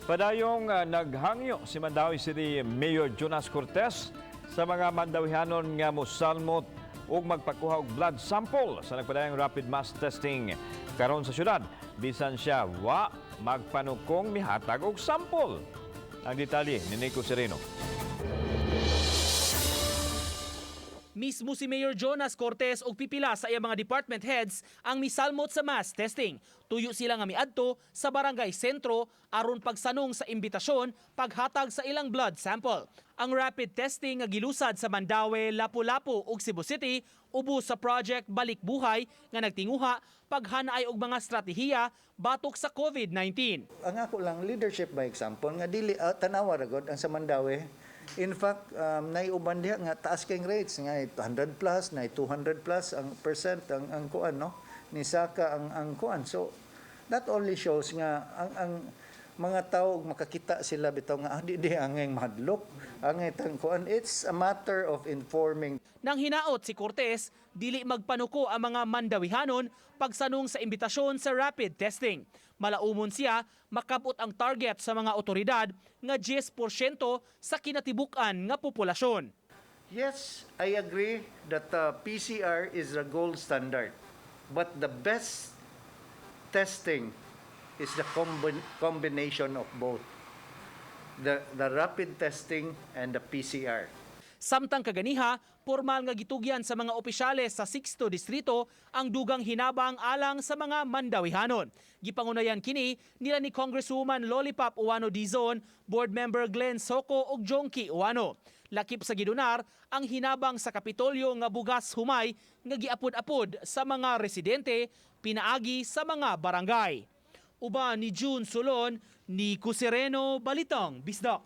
Padayong naghangyo si Mandaue City Mayor Jonas Cortes sa mga Mandawihanon nga mosalmot ug magpakuha og blood sample sa nagpadayong rapid mass testing karon sa syudad, bisan siya wa magpanukong mihatag og sample. Ang detalye ni Nico Sereno. Mismo si Mayor Jonas Cortes ug pipila sa iyang mga department heads ang misalmot sa mass testing. Tuyo sila nga miadto sa barangay sentro aron pagsanong sa imbitasyon paghatag sa ilang blood sample. Ang rapid testing nga gilusad sa Mandaue, Lapu-Lapu ug Cebu City ubos sa Project Balik Buhay nga nagtinguha paghanaay og mga estratehiya batok sa COVID-19. Ang ako lang, leadership by example, nga dili tanawa ra gud ang sa Mandaue. In fact, naiuban diha nga taas kay rates nga 100 plus, na 200 plus ang percent ang kuan, no, ni saka ang kuan. So that only shows nga ang mga tao makakita sila bitaw nga di angay mahadlok, angay tang kuan. It's a matter of informing. Nang hinaot si Cortes, dili magpanuko ang mga Mandawihanon pagsanong sa imbitasyon sa rapid testing. Malaumon siya, makabot ang target sa mga otoridad nga 10% sa kinatibuk-an nga populasyon. Yes, I agree that PCR is the gold standard. But the best testing is the combination of both. The rapid testing and the PCR. Samtang kaganiha, formal nga gitugyan sa mga opisyales sa 6th Distrito ang dugang hinabang alang sa mga Mandawihanon. Gipangunayan kini nila ni Congresswoman Lollipop Ouano Dizon, Board Member Glenn Soco ug Jonkie Ouano. Lakip sa gidonar ang hinabang sa Kapitolyo nga bugas humay nga giapod-apod sa mga residente pinaagi sa mga barangay. Uban ni June Solon, Nico Sereno, Balitang Bisdak.